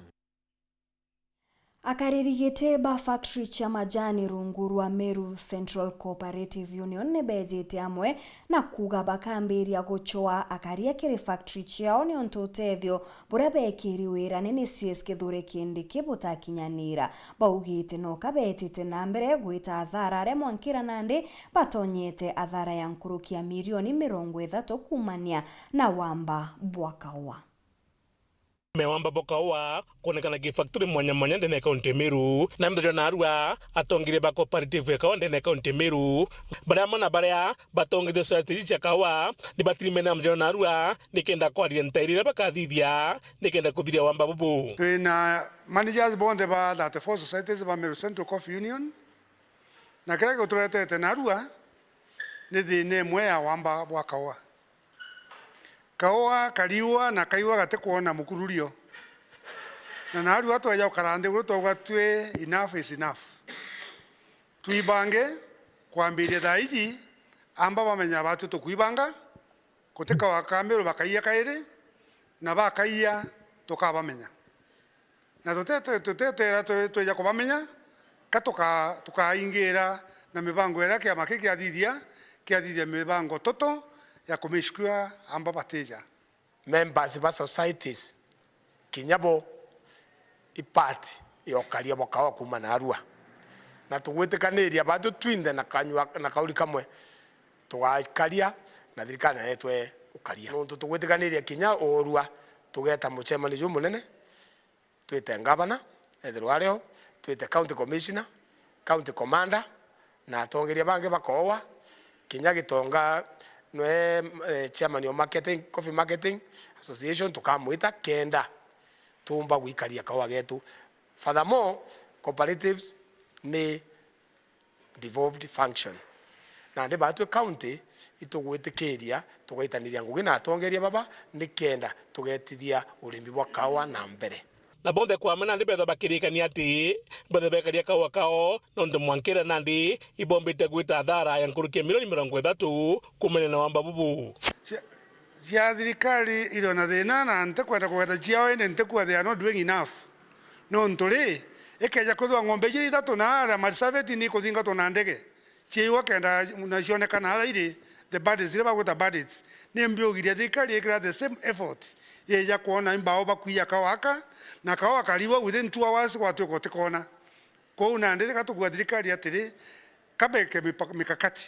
Akariri giti ba factory cia majani rungu rwa Meru Central Cooperative Union ni bejite amwe na kuuga bakambiria gucwaa akaria kiri factory ciao niuntu utethio buria bekiri wirane ni C S Kithure Kindiki butakinyanira. Baugite no kabetite na mbere gwita athara aria mwankira nandi batonyete athara ya nkuruki ya milioni mirongo ithatu kuumania na wamba bwa kaua. Mewamba bwa kaua kwonekana ki factory mwanya mwanya ndene ya kaunti ya Meru, na mithenya na arua atongeria ba cooperative ya kaua ndene ya kaunti ya Meru, baria amwe na baria batongeria society cia kaua ni batirimene na mithenya na arua nikenda kwariria ntairi iria bakathithia nikenda kuthiria wamba bubu. Twina managers bonthe ba thirty-four societies ba Meru Central Coffee Union, na kiria gituretete narua ni thina imwe ya wamba bwa kaua. Kaua kariua na kaiua gatikwona mukururio. Na narua tweja gukara nthiguru twauga twi enough is enough. Twibange kwambiria thaa iji, amba bamenya batwi tukwibanga, guti kaua ka Meru bakaia kairi, na bakaia tukabamenya. Na tutete-, tutetera twe-, tweja kubamenya, ka tuka-, tukaingira na mibango iria kiama kii kiathithia, kiathithia mibango toto ya kumishkua amba batija. Members ba societies, kinya bo i part ya ukaria bwa kaua kuuma narua. Na tugwitikaniria batwi twinthe na kanyua, na kauri kamwe, tugakaria na thirikari nayo itwe ukaria. Nontu tugwitikaniria kinya uurua, tugeta mucemani jumunene, twite ngavana, ethirwa ario, twite county commissioner, county commander, na atongeria bangi bakowa, kinya Gitonga nwe, eh, chairman of marketing, coffee marketing association, tukamwita kenda tuumba gwikaria kaua getu. Furthermore, cooperatives ni devolved function. Nandi batwi county itugwitikiria tugaitaniria ngugi na atongeria baba nikenda tugetithia urimi bwa kaua na mbere. Na bonthe kwa amwe nandi bethwa bakirikania ati bonthe bekaria kaua kao, nontu mwankira nandi ibombite gwita athara ya nkuruki ya milioni mirongo ithatu kumania na wamba bubu. Cia, cia thirikari iriona thina na ntikwenda kugweta ciao, indi ntikua they are not doing enough. Nontu ri, ikeja kwithirwa ng'ombe iji ithatu na ara Marsabit ni ikuthingatwa na ndege, ciaiwa kenda na cionekana ara iri the bandits, iria bagwita bandits. Ni mbiugiria thirikari ikira the same effort, yeja kwona imbao bakuia kaua aka, na kaua kariwa within two hours gwatuika utikona. Kwou nandi tiga tukua thirikari atiri, kabeke mipa-, mikakati.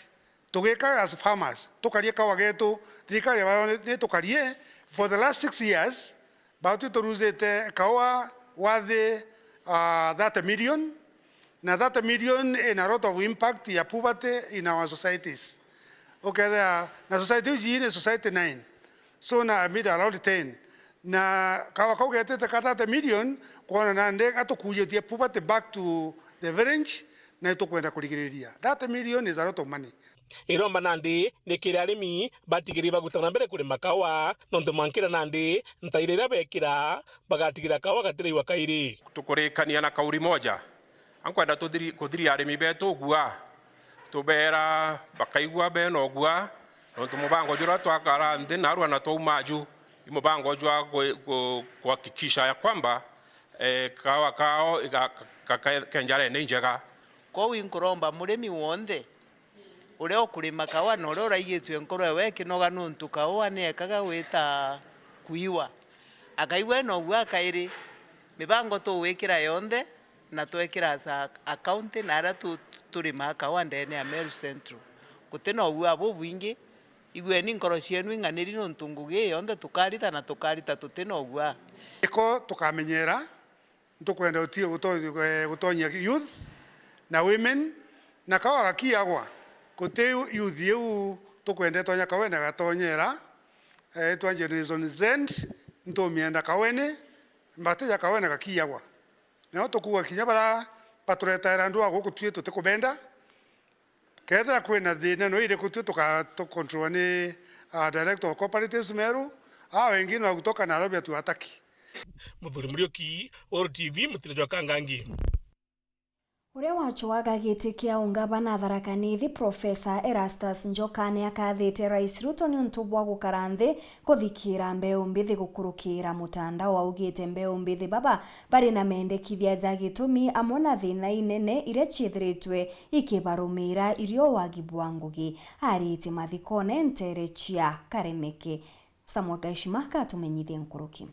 Tugika as farmers, tukarie kaua getu, thirikari yayo ni, ni tukarie. For the last six years, batwi turuzite kaua wathi, ah, thirty million, na thirty million in a lot of impact ya poverty in our societies. Ukethira, na society iu ni society nine. So na I made around ten. Na kaua kau getite ka thirty million, kwona nandi gatukujitie poverty back to the village, na itukwenda kurigiriria. Thirty million is a lot of money. Iromba nandi ni kiri arimi batigiri baguta na mbere kurima kawa, nontu mwankira nandi ntaira iria bekira bagatigira kawa gatiraigwa kairi. Tukurikania na kauri moja, ankwenda tuthiri-, kuthiria arimi betu ugua, tubeera bakaigua bena ugua, nontu mubango juria twakara nthi narua na twauma ju, i mubango jwa ku-, ku-, kuhakikisha ya kwamba, eh, kawa kao iga-, ka-, ka-, kenjarene injega. Kwou inkuromba murimi wonthe uria ukurima kawa na uria uraigitue nkoro ewe ikinoga, nontu kaua ni ekaga gwita kuiwa, akaigua ena ugua akairi. Mibango tuwikira yonthe na twekira as a, a county na aria tu-, turimaa kaua ndene ya Meru Central. Guti na ugua bubwingi, igueni nkoro cienu ing'aniri, nontu ngugi ii yonthe tukarita na tukarita tuti na ugua. Iko tukamenyera Ntukwenda utige guto-, eh, gutonyia youth na women, na kawa gakiagwa, guti youth iu tukwenda itonya kawene gatonyera, eh, itwa Generation Z, ntumienda kawene, mbati ja kawene gakiagwa. Nao tukuuga kinya bara baturetaera ndwaa guku tui tutikubenda, Kethira kwina thina no iriku, tui tuka-, tukontrolwa ni, ah, Director of Cooperatives Meru, aa wengi no kutoka Nairobi atuataki. Muthuri Muriuki, Uru T V, mutiro jwa Kangangi. Uria wacuaga giti kia ungavana Tharaka Nithi, Professor Erastus Njoka, ni akathite Rais Ruto niuntu bwa gukara nthi kuthikira mbeu mbithi gukurukira mutandao. Augite mbeu mbithi baba bari na mendekithia ja gitumi amwe na thina inene iria ciithiritwe ikibarumira irio wagi bwa ngugi. Aritie mathikone ntere cia Karemeke. Samuel Gaishima katumenyithie nkuruki.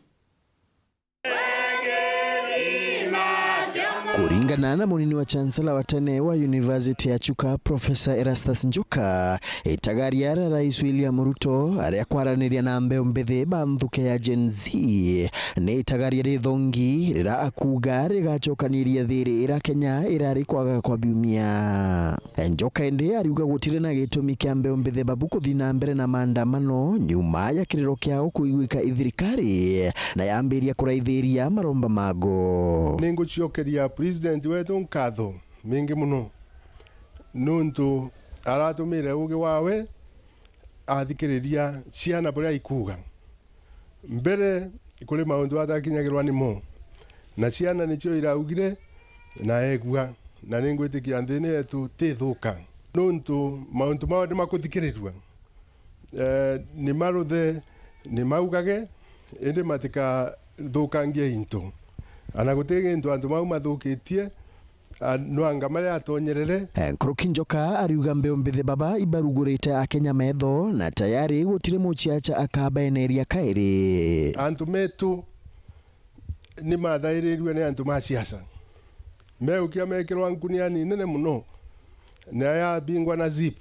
Kuringana na munini wa chancellor wa tene wa University ya Chuka, Professor Erastus Njuka, itagaria ria Rais William Ruto ria kwaraniria na mbeu mbithi ba nthuke ya Gen Z ni itagaria rithongi rira akuuga rigacokaniria thiri ira Kenya irari kwaga kwa biumia. Njoka indi ariuga gutiri na gitumi kia mbeu mbithi babu kuthi na mbere na maandamano nyuma ya kiriro kiao kuiguika i thirikari na yambiria kuraithiria maromba mago. Ningucokeria president wetu nkatho mingi muno nuntu aratumire ugi wawe athikiriria ciana buria ikuuga. Mbere kuri mauntu atakinyagirwa nimo, na ciana nicio iraugire na egua, na ningwitikia nthini yetu ti thuka. Nuntu mauntu mao ni makuthikirirua, eh, ni maruthe, ni maugage, indi matikathukangie into. Ana guti gintu antu mau mathukitie, a, nwanga maria atonyerere. Eh, Nkuruki Njoka ariuga mbeu mbithi baba ibarugurite Akenya metho na tayari gutiri muciaca akabaeneria kairi. Antu metu ni mathairirue ni antu ma siasa. Meukia mekirwa nkuniani nene muno, na yabingwa na zip.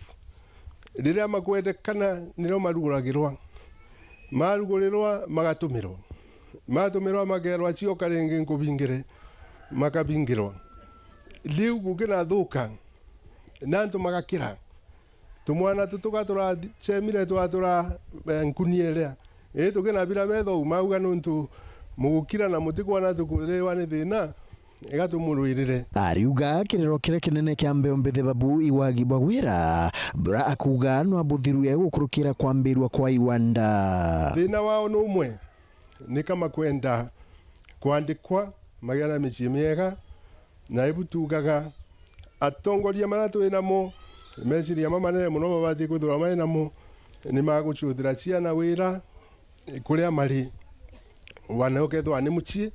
Riria makwendekana nirio maruguragirwa. Marugurirwa magatumirwa. Matumirwa makerwa, "Cioka ringi nkubingire," makabingirwa. Riu gukinathuka, na antu magakira. Tumwana tutuka turacemire twatura, eh, nkunia iria. Ii tukinabira metho, mauga, "Nuntu mugukira na mutikwona tukuriwa ni thina, iga tumurwirire." Ariuga kiriro kiria kinene kia mbeu mbithi babu i wagi bwa wira, bura akuuga nwabuthirue gukurukira kwambirua kwa iwanda. Thina wao ni umwe, ni kama kwenda kwandikwa, magia na micii miega, na ibu tuugaga, atongoria maria twi namo, meciria mamanene mono mabati kwithirwa mai namo, ni magucuthira ciana wira kuria mari. Wana ukethirwa ni mucii,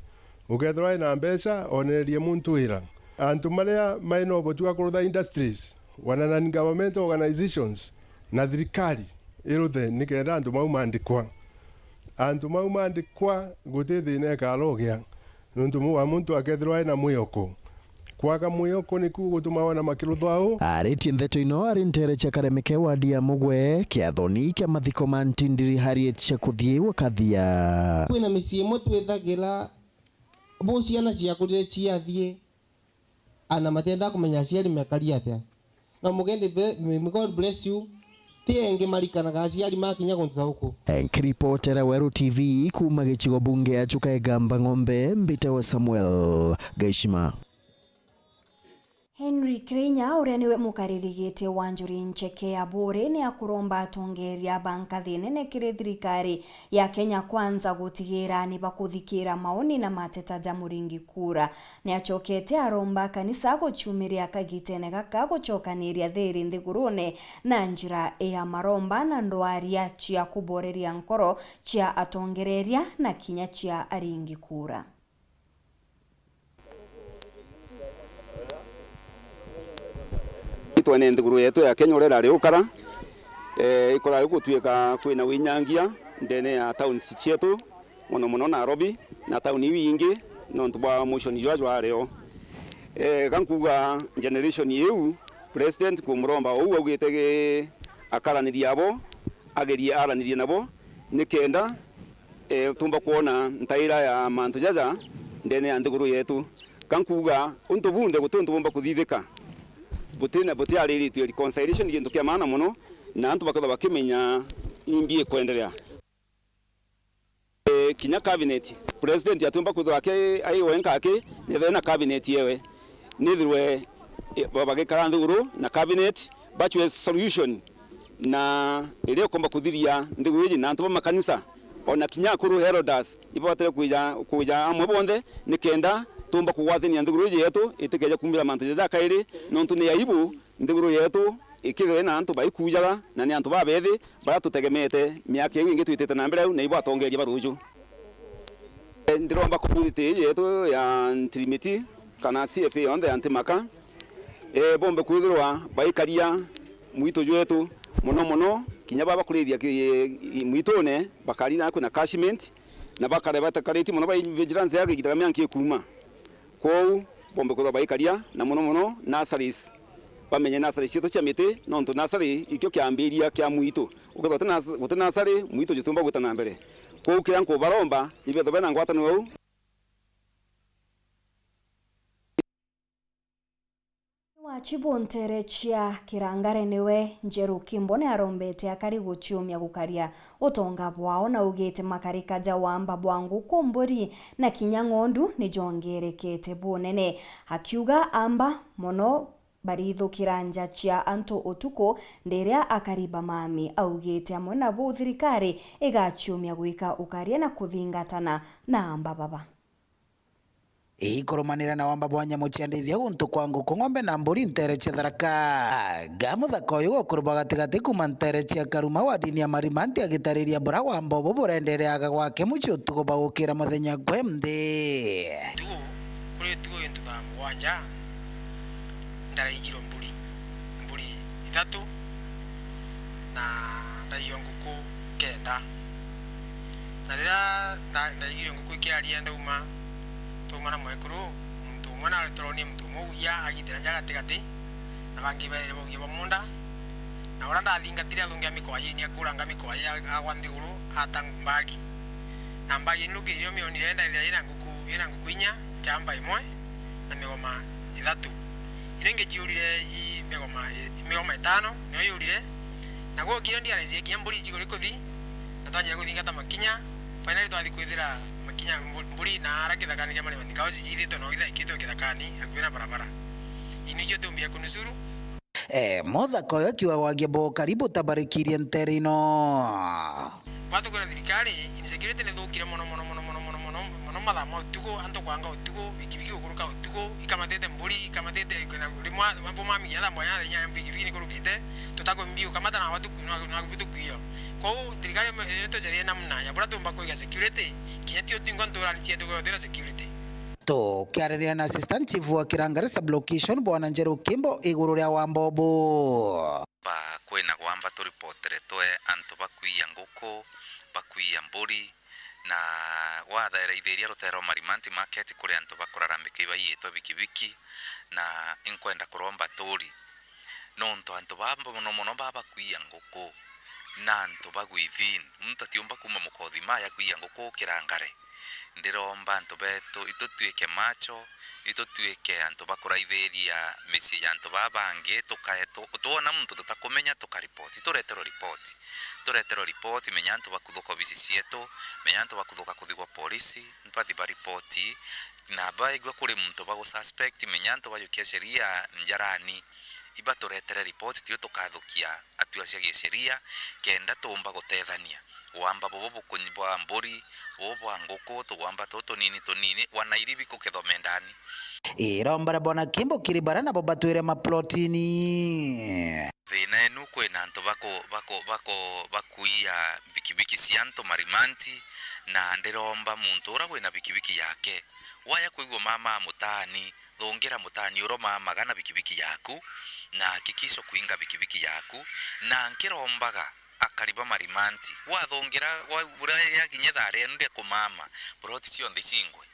ukethirwa ina mbeca, onererie muntu wira. Antu maria mai na uboti wa kurutha industries, wana non-governmental organizations, na thirikari iruthe nikenda antu mau mandikwa. Antu mau mandikwa, guti thina ikarogia, nuntu mu-, wa muntu akethirwa ena mwiyoko. Kwaga mwiyoko niku gutuma wana makiruthwa u. Aritie ndeto ino ari ntere cia Karemeke wadi ya Mugwe, kiathoni kia mathiko ma Ntindiri Harriet cia kuthii gwa kathia. Kwina micii imwe twithagira bu ciana ciakurire ciathie, ana matienda kumenya aciari mekari atia. Na mugeni be-, may God bless you. Ti engi marikanaga aciari makinya guntu ta guku. Nkiripotera Weru T V kuuma gicigo bunge ya Chuka Igamba Ng'ombe, mbitawa Samuel Gaishima. He Henry Kirinya, uria niwe mukaririgiti wa Njuri Ncheke ya Buuri, ni akuromba atongeria ba nkathi nene kiri thirikari ya Kenya Kwanza gutigira ni bakuthikira maoni na mateta ja muringi kura. Ni acokete aromba kanisa guciumiria kagitene gaka gucokaniria thiri nthigurune na njira ya maromba na ndwaria cia kuboreria nkoro cia atongereria na kinya cia aringi kura. Itwene nthiguru yetu ya Kenya uria irari ukara, eh, ikoragwa igutuika kwina winyangia ndene ya towns cietu, mono mono Nairobi na town iu ingi, nontu bwa motion jwa jwario. Eh, ga nkuuga generation iu, president nkumuromba uu augite gi-, akaraniria abo, agerie aranirie nabo, nikenda, eh, tumba kwona ntaira ya mantu jaja ndene ya nthiguru yetu. Ka nkuuga, untu bunthe guti untu bumba kuthithika buti na, butiariritue. Reconciliation ni gintu kia maana mono, na antu bakethwa bakimenya imbi ikwenderea. Eh, kinya cabinet, president atiumba kwithirwa aki-, ai wenka aki, nethirwe na cabinet yewe. Nithirwe, eh, ba-, bagikara nthiguru na cabinet, bacwe solution na iria ukomba kuthiria nthiguru iji na antu ba makanisa, ona kinya akuru elders, ibabatire kwija, kwija amwe bonthe, nikenda tumba kugwatania nthiguru iji yetu itikeje kumbira mantu jaja kairi, nontu ni aibu nthiguru yetu ikithirwa ina antu baikujaga na ni antu babethi, baria tutegemete miaka iu ingi twitite na mbere au, na ibo atongeria ba ruju. Eh, ndiromba community ii yetu ya Ntirimiti kana C F A yonthe ya Ntimaka, eh, bombe kwithirwa baikaria mwitu jwetu, mono mono kinya baba kurithia ki-, mwitune, bakari na kwina catchment, na bakare batakaritie mono ba vigilance ya igiita ria mianka ikuma. Kwou, bombe kwithirwa baikaria, na mono mono nurseries. Bamenye nursery cietu cia miti, nontu nursery ikio kiambiria kia mwitu. Ukethirwa guti nas-, guti nursery, mwitu jutiumba gwita na mbere. Kwou kiria nkubaromba, ni bethirwe bena ngwataniro au. Wachibu ntere cia Kirangare niwe Njeru Kimbo ni arombete akari guciumia gukaria utonga bwao, na augite makarika ja wamba bwa nguku, mburi na kinya ng'ondu ni jongerekete bunene, akiuga amba mono barithukira nja cia antu utuku, ndiria akari ba mami. Augite amwe nabo thirikari igaciumia gwika ukaria na kuthingatana na amba baba. Ikurumanira na wamba bwa nyamu cia ndithia guntu kwa nguku, ng'ombe na mburi ntere cia Tharaka. Ga muthaka uyu gukurubwa gatigati kuuma ntere cia Karuma wa dini ya Marimanti, agitariria bura wamba ubu burendereaga gwake mucii utuku bwa gukira muthenya kwe nthi. Utuku, kuri utuku into thaa mugwanja, ndaraigirwe mburi, mburi ithatu, na ndaigirwe nguku kenda. Na riria nda-, ndaigirwe nguku ikiaria, ndauma, twauma na mwekuru, muntu umwe na turonie muntu umwe ugia agitira nja gatigati, na bangi bairi baugia ba munda. Na uria ndathingatire athungi a mikwaji, ni akuranga mikwaji a-, agwa nthiguru, ata mbagi. Na mbagi ni rukirio mionire, ndaithira ina nguku, ina nguku inya, njamba imwe, na migoma ithatu. Ino ingi ciurire i migoma, i migoma itano, niyo yurire. Na gukira ndiarecirie kinya mburi iciguri kuthi, na twanjire kuthingata makinya. Finally twathi kwithira makinya mbu-, mburi na ara kithakani kia Marimanti, nkao ciciithitwe na ithaikitwe kithakani, akui na barabara. Ino icio tumbia kunusuru. Eh, muthaka uyu akiuga gwagia bukari butabarikirie ntere ino. Bwatukwira thirikari, insecurity ni thukire mono, mono, mono mathaa ma utuku, antu kwanga utuku, bikibiki gukuruka utuku, ikamatite mburi, ikamatite, kwina rimwe, mambo mamigia thaa mwanya thenya, bikibiki ni kurukite, tutakwimbi ukamata na watu, na, na gutu kuio. Kwou thirikari itujarie namna ya buria tumba kuiga security, kinya ti utingo nturani cietu kwithira security. Tukiariria na Assistant Chief wa Kirangare Sub-Location, Bwana Njeru Kimbo, iguru ria wamba ubu. Ba kwina gwamba turipotere twe antu bakwiya nguku, bakwiya mburi, na wathaira ithiria rutere rwa Marimanti Market kuri antu bakurarambika ibaiyitwe bikibiki, na inkwenda kuromba turi. Nontu antu baa mono mono baa bakwiya nguku, na antu ba within. Muntu atiumba kuuma mukothima aja kwiya nguku Kirangare. Ndiromba antu betu, itutwike macho, itutwike antu bakuraithiria micii ya antu baa bangi, tukae tu-, twona muntu tutakumenya, tukaripoti. Tureterwe ripoti. Tureterwe ripoti, menya antu bakuthuka obici cietu, menya antu bakuthuka kuthigwa polisi, bathi baripoti, Na baigua kuri muntu bagususpect, menya antu bajukia sheria njarani, ibaturetere ripoti, tio tukathukia atua cia gisheria, kenda tuumba gutethania. Gwamba bubu bukunyi bwa mburi, bubu bwa nguku, tugwamba tutu tunini tunini, wana iribi kukethwa mendani. Irombere bona kimbo kiri bara nabo batwire maplotini. Thina enu, kwina antu baku-, baku-, baku-, bakuia bikibiki cia antu marimanti, na ndiromba muntu ura wina bikibiki yake, waya kwigua mama mutaani, thungira mutaani uro mamaga na bikibiki yaku, na hakikisha kuinga bikibiki yaku, na nkirombaga akari ba marimanti, wathungira, wa-, ura yakinya ithaa rienu ria kumama, ploti cionthe cingwe.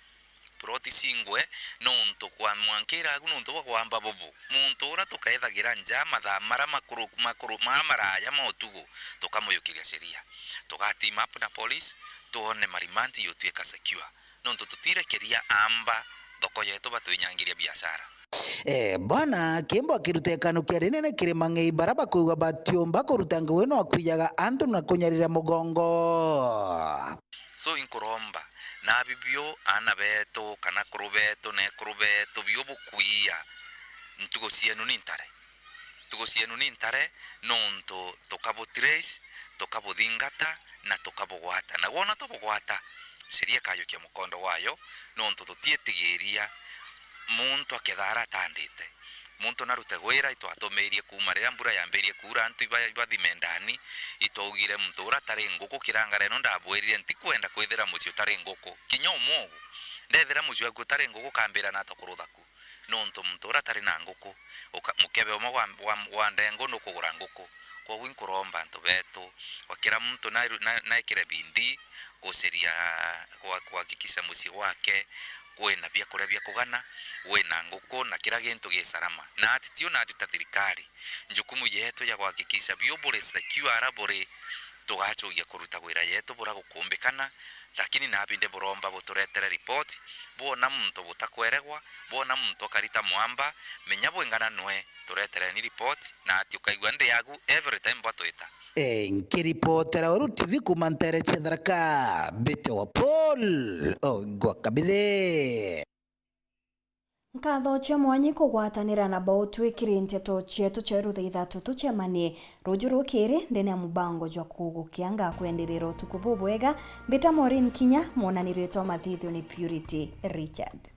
Ploti cingwe, nontu kwa mwanka iragu nontu bwa gwamba bubu. Muntu ura tukaethagira nja mathaa mara makuru, makuru, mara maraya ma utugu, tukamuyukiria sheria. Tuga team up na police, tuone marimanti yutwika secure. Nontu tutirekeria amba thoko yetu batwinyangiria biashara. Eh, bwana, kimbo akiruteka nukia rinene kiri mang'ei bara bakwigua batiumba kuruta ngugi no akwijaga antu na kunyarira mugongo. So, inkuromba, nabi bio aana betu, kana akuru betu, na ekuru betu, bio bukwia, ntugo cienu ni ntare. Ntugo cienu ni ntare, nontu tukabutrace, tukabuthingata, na tukabugwata. Na gwona twabugwata, sheria ikajukia mukondo wayo, nontu tutietigiria muntu akethara atandite. Muntu narute gwira, itwatumiirie kuuma riria mbura yambirie kuura, antu iba-, ibathime ndani, itwaugire muntu ura atari nguku kirangara ino ndabwirire, ntikwenda kwithira mucii utari nguku. Kinya umwe ugu, ndethira mucii waku utari nguku, ukambira nata kurutha ku? Nontu muntu ura atari na nguku, uka-, mukebe umwe wa, wa, wa ndengu nukugura nguku. Kwogu inkuromba antu betu, wa kira muntu na, na, naikire bidii guceria gwa kuhakikisha mucii gwake gwina biakuria bia kugana, gwina nguku na kira gintu gi salama. Na ati tio nati ta thirikari, njukumu yetu ya kuhakikisha bio buri secure ara buri, tugacokia kuruta wira yetu bura gukumbikana, lakini nabi ndi buromba buturetere ripoti, bwona muntu butakweregwa, bwona muntu akarita mwamba, menya bwingana nwe, turetereni ripoti, na ati ukaigua ndi agu every time bwatwita. Eh, nkiripotera Weru T V kuuma ntere cia Tharaka, mbitagwa Paul Ogwa Kabithe. Nkatho cia mwanya kugwatanira na bo twikiri nteto cietu cia rutha ithatu tucemanie ruju rukiri ndene ya mubango jwa kugukia ngakwenderera utuku bubwega. Mbita Maureen Kinya, mwonani ritwa mathithio ni Purity Richard.